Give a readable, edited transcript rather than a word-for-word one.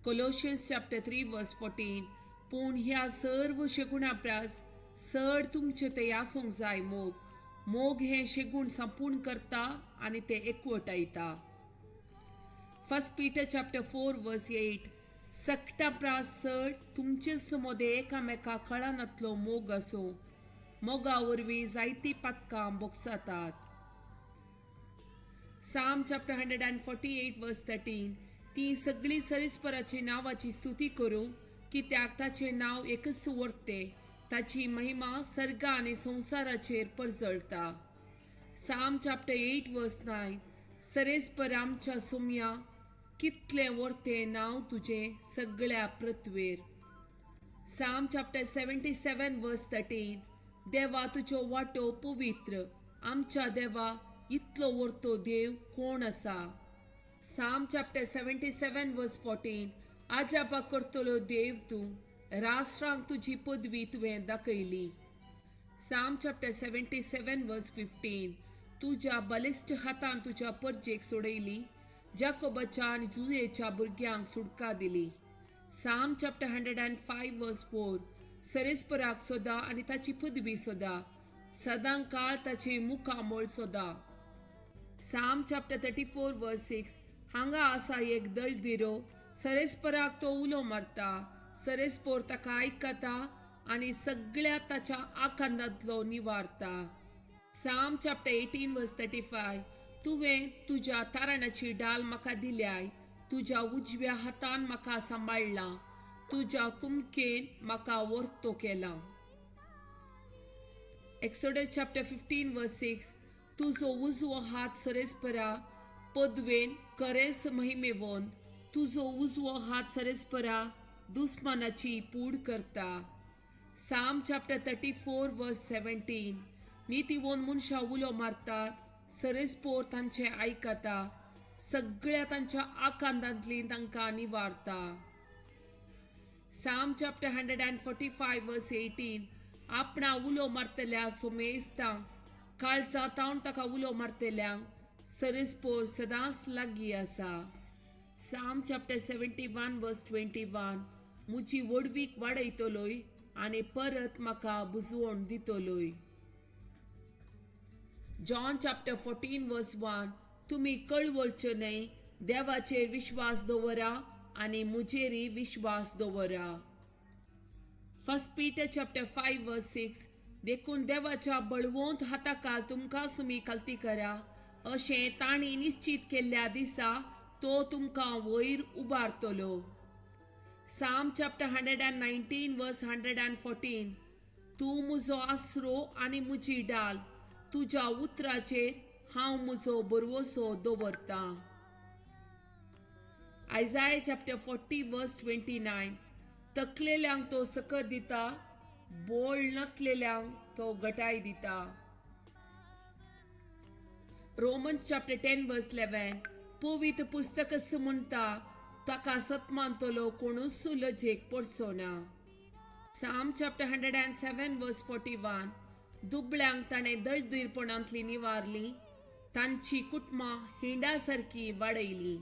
Colossians chapter 3 verse 14. पूण ह्या सर्व शेगुणा प्रास चड तुमचे ते आसूंक जाय मोग. मोग हें शेगूण संपूर्ण करता आनी तें एकवटायता. First Peter chapter 4 verse 8. सकटा प्रास चड तुमचेच मदें एकामेका कळनातलो मोग आसूं. मोगा वरवीं जायतीं पातकां बोगसातात. Psalm chapter 148 verse 13. ती सगळी सरिस्पराची नांवाची स्तुती करूं, कित्याक ताचें नांव एकच वर्ते, ताची महिमा सर्गा आनी संवसाराचेर परजळटा. Psalm chapter 8 verse 9. सरेस्पर आमच्या सोम्या, कितलें वर्तें नांव तुजें सगळ्या पृथ्वेर. Psalm chapter 77 verse 13. देवा, तुज्यो वाटो पवित्र. आमच्या देवा, इतलो वर्तो देव कोण आसा? Psalm chapter 77 verse 14. आजापा करतलो देव तूं, राष्ट्रांक तुजी पदवी तुवें दाखयली. Psalm chapter 77 verse 15. तुज्या बलिश्ट हातान तुज्या परजेक सोडयली, जाकोबाच्या आनी जुजेच्या भुरग्यांक सुटका दिली. Psalm chapter 105 verse 4. सरेस्पराक सोदा आनी ताची पदवी सोदा, सदां काळ ताचे मुखामळ सोदा. Psalm chapter 34 verse 6. हांगा आसा एक दळदिरो, सरेस्पराक तो उलो मारता. सरेस्पोर ताका आयकता आनी सगळ्या ताच्या आकांतांतलो निवारता. Psalm chapter 18 verse 35. तुवें तुज्या तारणाची डाल म्हाका दिल्याय, तुज्या उजव्या हातान म्हाका सांबाळ्ळा, तुज्या कुमकेन म्हाका वर्तो केला. Exodus chapter 15 verse 6. तुजो उजवो हात सरेस्परा पदवेन करेस महिमेवंत, तुजो उजवो हात सरेस्परा दुस्मानाची पूड करता. Psalm chapter 34 verse 17. नितीवोन मनशां उलो मारतात, सरेस्पोर तांचे आयकता, सगळ्या तांच्या आकांतांतली तांकां निवारता. Psalm chapter 145 verse 18. आपणा उलो मारतल्या सोमेस्तांक, काळजा तावन ताका उलो मारतल्यांक सरेस्पोर सदांच लागीं आसा. Psalm chapter 71 verse 21. मुजी व्हडवीक वाडयतलोय आनी परत म्हाका बुजवण दितलोय. John chapter 14 verse 1. तुमी कळवळचे न्हय, देवाचेर विश्वास दवरा आनी मुजेरी विश्वास दवरा. First Peter chapter 5 verse 6. देखून देवाच्या बळवंत हाताखाल तुमकां तुमी खालती करा, अशें तांणी निश्चित केल्ल्या दिसा तो तुमकां वयर उबारतलो. Psalm chapter 119 verse 114. तूं म्हजो आसरो आनी म्हजी डाल, तुज्या उतराचेर हांव म्हजो भरवसो दवरतां. Isaiah chapter 40 verse 29. तकलेल्यांक तो सकत दिता, बोळ नातलेल्यांक तो गटाय दिता. Romans chapter 10 verse 11. पवित्र पुस्तक म्हणटा, ताका सत मानतलो कोणूच लजेक पडचो ना. Psalm chapter 107 verse 41. दुबळ्यांक ताणें दळदीरपणांतली निवारली, तांची कुटुंबां हिंडा सारकी वाडयली.